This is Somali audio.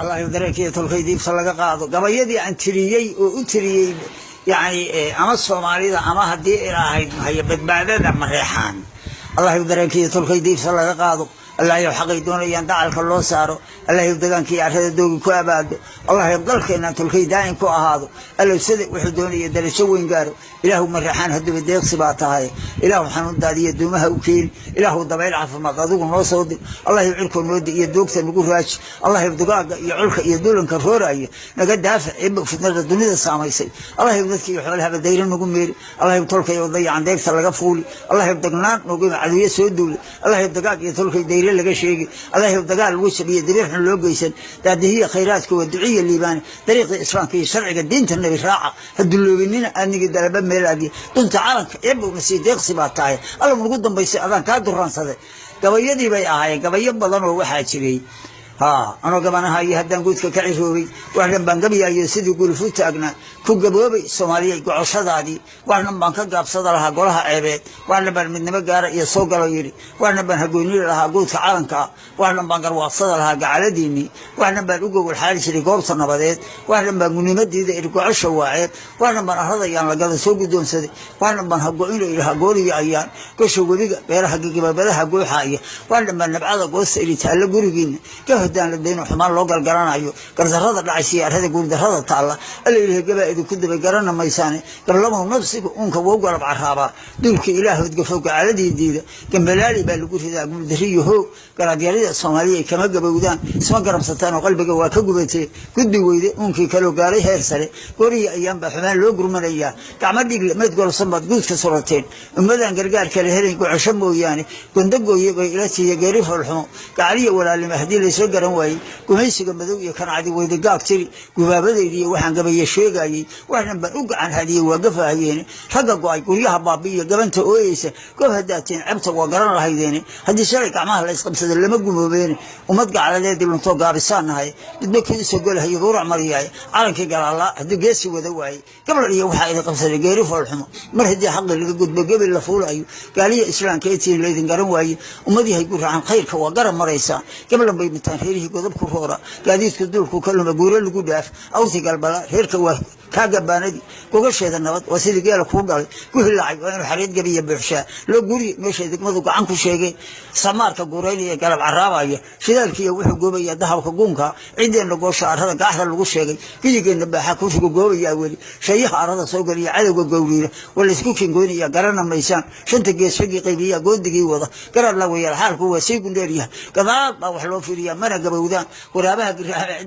Allah dareenkiiyo tolkay diibta laga qaado. Gabayadii aan tiriyey oo u tiriyey, yani ama Soomaalida ama haddii ilaahayd hayo badbaadada Mareexaan. Allah dareenkiiyo tolkay diibta laga qaado. Allah xaqay doonayaan dacalka loo saaro. Allah degaankii arrada doogi ku abaado. Allah dalkeenna tolkay daa'im ku ahaado. Allow sida wuxuu doonaya darajo weyn gaaro. Ilaahu Mareexaan hadduba deeqsi baa tahay. Ilaahu xanuun daadiya duumaha u keeni. Ilaahu dabayl caafimaad adigu noo soo dir. Allah cirkoo noo di iyo doogta nagu raaji. Allah dugaaga iyo culka iyo dulanka rooraya naga daafac eeba fitnada dunida saamaysay. Allah dadka iyo xoolahaba dayra nagu meeri. Allah tolkay oo dayacan deegta laga fuuli. Allah dagnaan noogu caduyo soo duulay. Allah dagaag iyo tolkay dayre laga sheegi. Allah dagaal lagu jabiyo, dabiir xun loo geysan. Daadihiya khayraadka waa duciya liibaani. Dariiqii Islaamka iyo sharciga diinta Nabi raaca, ha dulloobinina aadnigii dalaba meelaadiya dunta calanka eebow nasii deeqsi baa tahay. Alla nagu dambaysay adaan kaa duraansaday. Gabayadii bay ahaayeen, gabayo badan oo waxaa jiray. Ha anoo gabanahayo haddaan guudka ka ciroobay, wax dhan baan gabyaayo sidii gulufu taagnaa ku gaboobay Soomaaliya gocoshadaadii. Wax dhan baan ka gaabsada lahaa golaha ceebeed. Wax dhan baan midnimo gaara iyo soo galo yidhi. Wax dhan baan hagoynili lahaa guudka calanka ah. Wax dhan baan garwaaqsada lahaa gacaladiinnii. Wax dhan baan u gogol xaali jiray goobta nabadeed. Wax dhan baan gunnimadiida idhi gocosha waaceed. Wax dhan baan arrada ayaan lagada soo guddoonsaday. Wax dhan baan hago-ino idhi hagooliyo ayaan gosha webiga beeraha gigibabadaha gooxaaya. Wax dhan baan nabcada goosta idhi taallo gurigiinna ka hodaan la dayno xumaan loo galgaranayo gardarrada dhacaysa iyo arrada guuldarrada taalla. Alla ilahay gabaa idinku dabay garana maysaane. Gablamow nafsiga uunka wou galab caraabaa. Duulka ilaahood gafo gacaladii diida gambalaali baa lagu ridaa guuldariyo hoog. Garaadyarida Soomaaliya kama gabowdaan, isma garabsataan oo qalbiga waa ka gubatee. Gudbi weyde uunkii kaloo gaaray heer sare. Goriya ayaan baa xumaan loo gurmanayaa. Gacmo dhiigle meyd golsan baad guudka surateen. Ummadaan gargaar kale helayn gocosho mooyaane. Gondogooye bay ila siiya geeri foolxumo. Gacaliya walaalnimo haddii laysoo garan waayey, gumaysiga madow iyo kancadi weyde gaag tiri. Gubaabadaydiiyo waxaan gabaye sheegayey, wax dhan baan u gacan hadiyey waa gafahayeene. Ragga go-ay guryaha baabi'iyo gabanta ooyeysa goob haddaateen cebta waa garan lahaydeene. Haddii shalay gacmaha la isqabsada lama gumoobeene. Ummad gacaladeedii luntoo gaabisaan nahay, midba kii usoo golahayo gowrac mariyaay. Calankii galaalaa haddii geesi wada waayey, gablan iyo waxaa idin qabsaday geeri foolxumo. Mar haddii xaqi laga gudbo gebil la fuulayo, gaaliya Islaamka etiin laydin garan waaye. Ummad yahay guracan khayrka waa garan maraysaa. Gablan bay mitaan reerihii godob ku roora. Gaadiidka duulku ka luma guuro lagu dhaaf. Awrti galbala reerka waa kaa gabaanadii. Gogasheeda nabad waa sidii geela kuu dhalay ku hilaacay. Waa inuu xariid gabiya buuxshaa loo guriye meeshay degmadu gacan ku sheegeen. Samaarka guuraynaya galab caraabaya shidaalkiiya wuxuu goobaya dahabka guunka. Ciddeenna goosha arrada gaaxda lagu sheegay. Giyigeenna baaxa kufiga goobayaa weli. Shayaha arrada soo geliya cadowga gowriira waa laysku kingoynaya garana maysaan. Shanta gees shagii qaybiya goodigii wada garaad la wayaal. Xaalku waa sii gundheeryahay, gadaal baa wax loo fiiriyaa mana gabowdaan waraabaha giraaha.